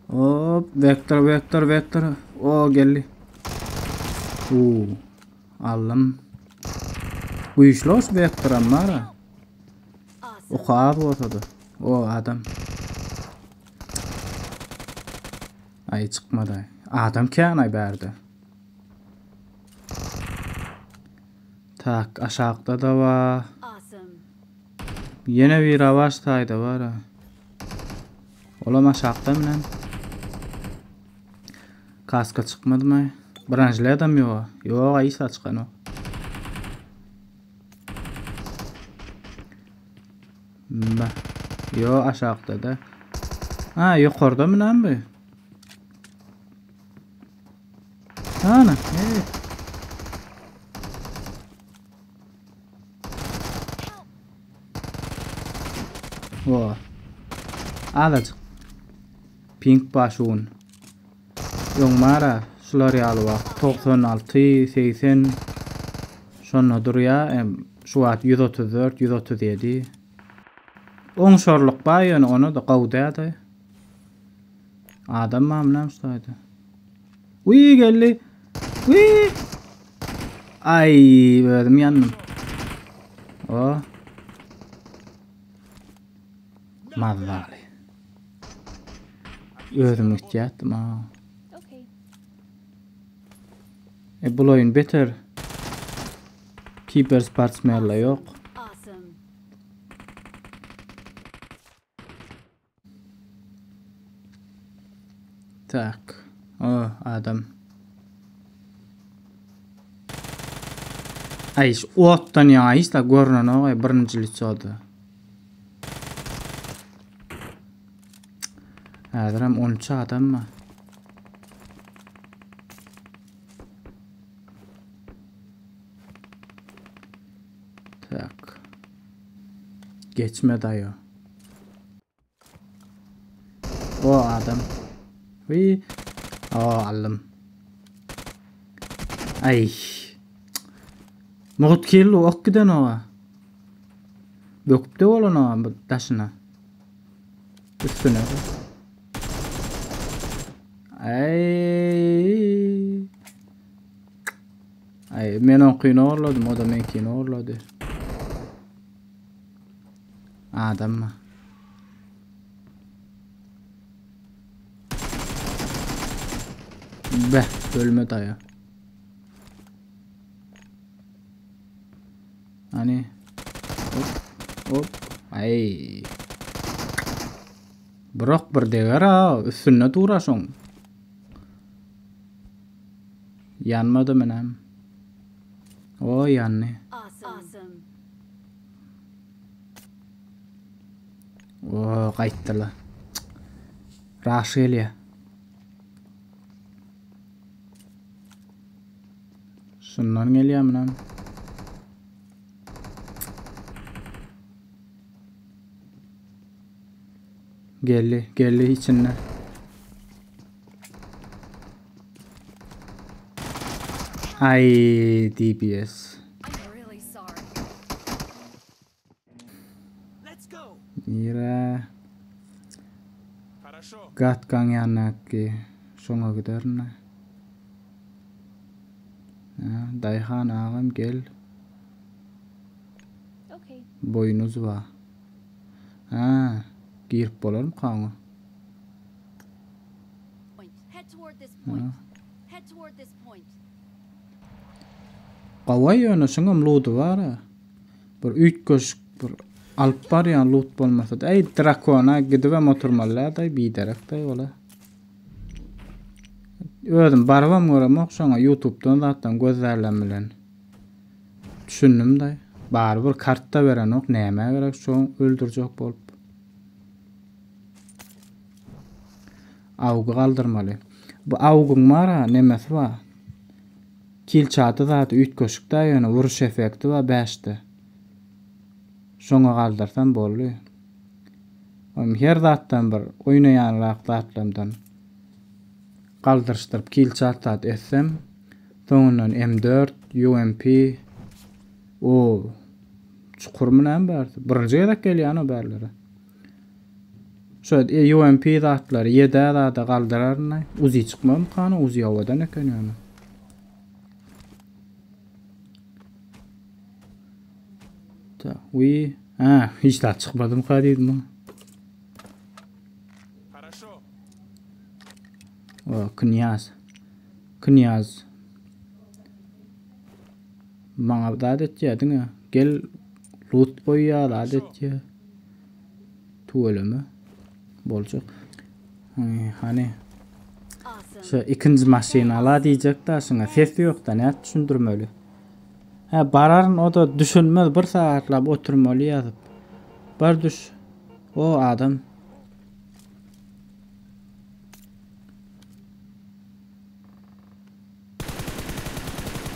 Hop, vektor, vektor, vektor. O geldi. Uuu. Aldym. Güýçli hoş vektoram bar ha. Oky az bolsa-da. O adam. Aý çykmady. Adam kän aý bärde. Tak, aşakda-da bar. Ýene bir awaş taýda bar. Olam aşakda bilen. Kaska çykmadymy? Branžledam ýok. Ýok, aý hiç çykanok. Ba. Ýok, aşakda da. Ha, ýokarda mı bu? Ana, hey. O. Azajyk. Pink başun. Öň mara şular ýaly wagt 96, 80 şonda durýar. Em şu wagt 134, 137. Oňşarlyk bar ýöne ona da gowy däl-de. Adam barmy näme şu taýda? Uý geldi. Uý. Ay özüm ýandym. O. Mazzaly. Özüm gitýärdim ha. E bu oýun beter. Kiber sportsmenler ýok. Tak. O, adam. Ay, şu otdan ýaňa hiç da görünenok ay birinji lisoda. Häzirem 13 adam mı? Tak. Geçme daýo. O adam. Wi. O aldym. Ay. Mugut kill ok giden oga. Böküp de bolan oga bu daşyna. Üstüne. Ay. Ay men oňkyny ogurladym, o da meňkini ogurlady. Adammy? Beh, ölme daýa. Hani? Hop, hop. Ay. Biroq bir deger ha, üstünde dur şoň. Ýanmady menem. O ýandy. O gaýtdylar. Raş gelýär. Şundan gelýär munam. Geldi, geldi içinde. Ay DBS. Nire? Gatkaň ýanyndaky şoňa giderin. Daýhan agam gel. Boýnuz bar. Ha, girip bolarmyka oňa? Gawa ýöne şuňam ludy bar-a. Bir üýtgeşik bir alyp barýan lut bolmasa-da. Eý, drakona gidibem oturmaly däl-daý, biderek-daý ol-a. Özüm barybam göremok şoňa ýutubdan zatdan gözlärlem bilen. Düşündim-daý. Barybir kart-da berenok, nämä gerek şoň öldürjek bolup. Awgy galdyrmaly. Bu awgyň bar-a, nemesi bar. Kilçady zady üýtgeşik-dä ýöne vuruş effekti bar bäşde. Şoňa galdyrsam boldy. Oým her zatdan bir oýnaýanrak zatlamdan galdyryşdyryp kilçat zat etsem soňundan M dört, UMP o çukurmy näme bärsi? Birinji gezek gelýän o bärlere. Şu UMP zatlary ýedä zada galdyraryn. Uzi çykmazmykany? Uzi owadan eken ýöne. Ta, uý, ha, hiç zat çykmadymyka diýdim. O, knýaz. Knýaz. Maňa zat etýär diňe. Gel loot goýýar, zat etýär. Tüweleme. Boljak. Hany. Şu ikinji maşyn ala diýjek da şuňa ses ýok da nädip düşündirmeli. Hä bararyn o da düşünmez bir sagatlap oturmaly ýazyp. Bar düş. O adam.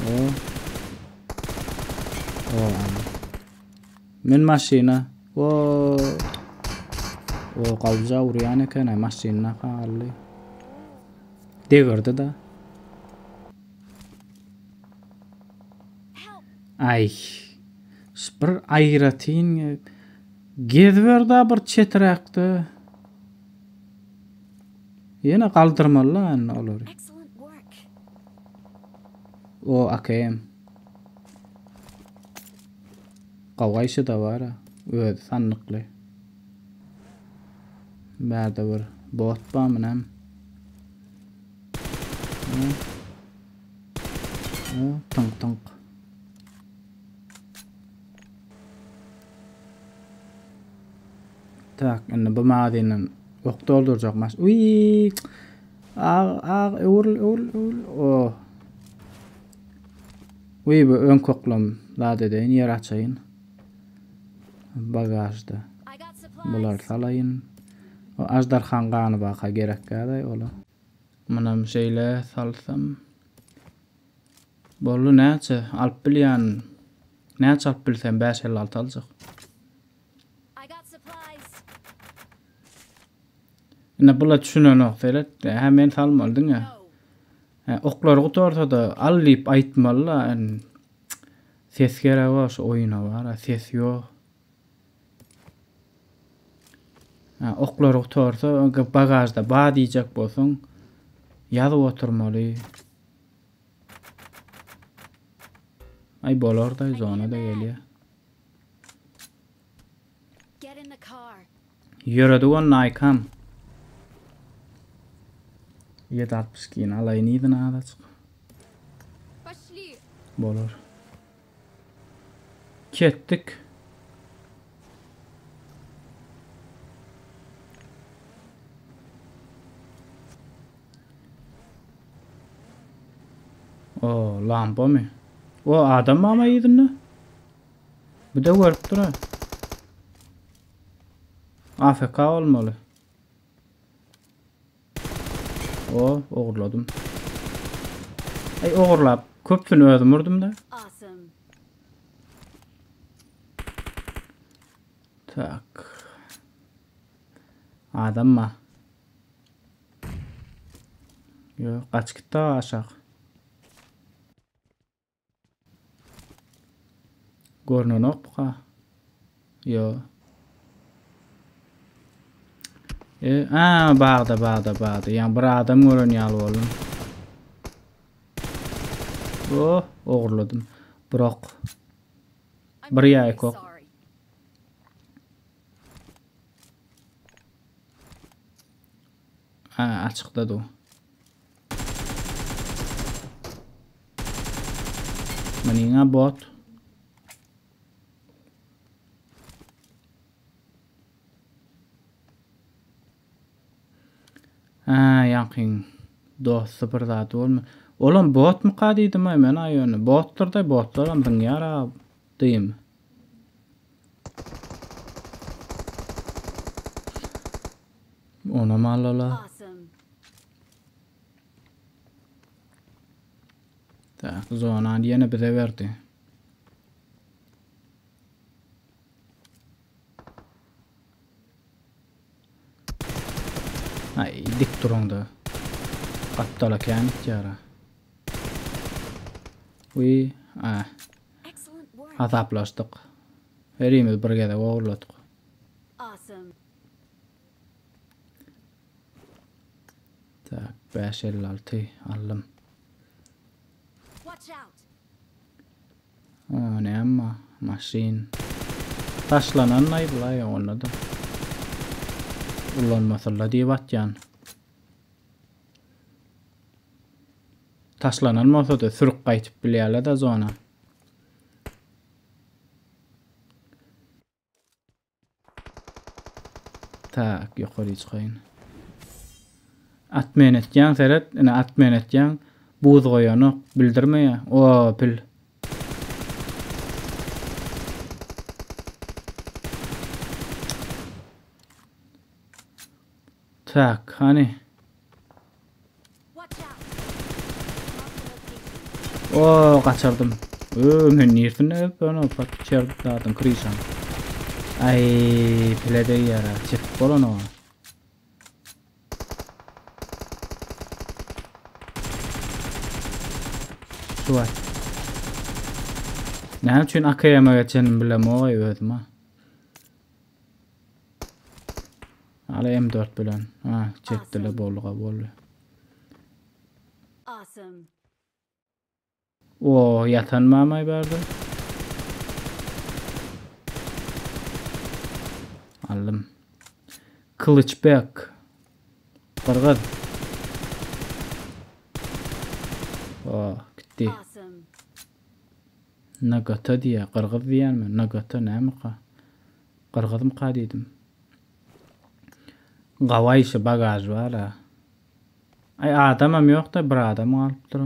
O. O adam. Min maşyna. O. O gawja urýan eken maşynyna galdy. Degirdi da. Aý. Bir aýratyn gezber da bir çeträkde. Ýene galdyrmaly la indi olary. O AKM. Gawgaýşy da bar a. Özi sandykly. Bärde bir bot barmy näme? Tynk tynk. Tak, indi bu magazinden ok doldurjak maş. Uy! Ag, ag, öwrül, öwrül, öwrül. Oh. Uy, bu öň koklam zat edeýin, ýer açaýyn. Bagajda. Bular salaýyn. O ajdarhaň gany baka gerek gädaý ola. Munam şeýle salsam. Boldy näçe alyp bilýän näçe alyp bilsem 556 aljak. Ine bula düşünenok seret. Hä men salmaly diňe. Hä oklary gutarsa-da al diýip aýtmaly la. Ses gerek o şu oýuna bar ses ýok. Hä oklary gutarsa bagažda ba diýjek bolsaň ýazyp oturmaly. Aý bolar-da zona-da gelýär. Ýöredik onda Aýkam. 762-ni alaýyn yzyna azajyk. Bolar. Ketdik. O, lampamy? O, adam barmy yzynda? Bu da görüp dur. AFK olmaly. O, ogurladym. Ay ogurlap, köpsüni özüm vurdum da. Tak. Adam mı? Yok, kaç gitti aşak. Görnenokmyka? Ýo. E, a, bagda, bagda, bagda. Ýa bir adam gören ýaly boldum. Oh, ogurladym. Brok. Bir ýa iki ok. Ha, açykda du. Meniňa bot. Ha, ýaňkyň dosty bir zady bolma. Olam botmyka diýdim aý men aý ýöne. Botdur-da, botlaram zyňýar-a diýim. Onam alala. Tak, zonany ýene bize berdi. Ay, dik duraňda. Gapdala kän gitýär. Uý, a. Hasaplaşdyk. Herimiz bir gezek ogurladyk. 45 56 aldym. Watch out! O näme maşyn. Taşlanan aý bulaý onda da. Ullanmasylla diýip atýan. Taşlanan bolsa-da sürüp gaýtyp bilýärler-de zona. Tak, ýokary çykaýyn. Atmen etýän seret, ine atmen etýän. Buz goýanok, bildirmeýär. O, pil. Tak, hany. Oo, gaçardym. Öö, men nirsinde gelip ýöne pat çer zadyň krişan. Ay, pile degýär ha. Çekip bolanok. Şu var. Näme üçin AKM-e geçenimi bilemok aý özüm ha. Ala M4 bilen. Ha, çekdiler bolduga boldy. Awesome. O ýatan mamay bardy. Aldym. Kılıçbek. Gyrgyz. O, gitdi. Awesome. Nagata diýýär. Gyrgyz diýýärmi? Nagata nämeka? Gyrgyzmyka diýdim. Gawa işi bagaž bar-a. Aý adamam ýok-da bir adam galypdyr.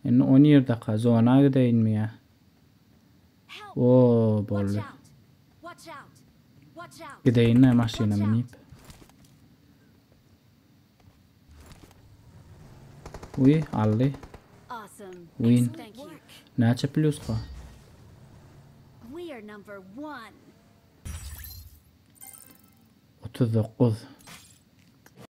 Indi o nirdeka? Zona gideýinmi ýa? Help! O Watch boldy. out! Watch out! Watch out! Gideýin-de maşyna Watch out! münip. Uý, aldy. Awesome. Win. Thank you. Näçe plýuska? We are number one. 39.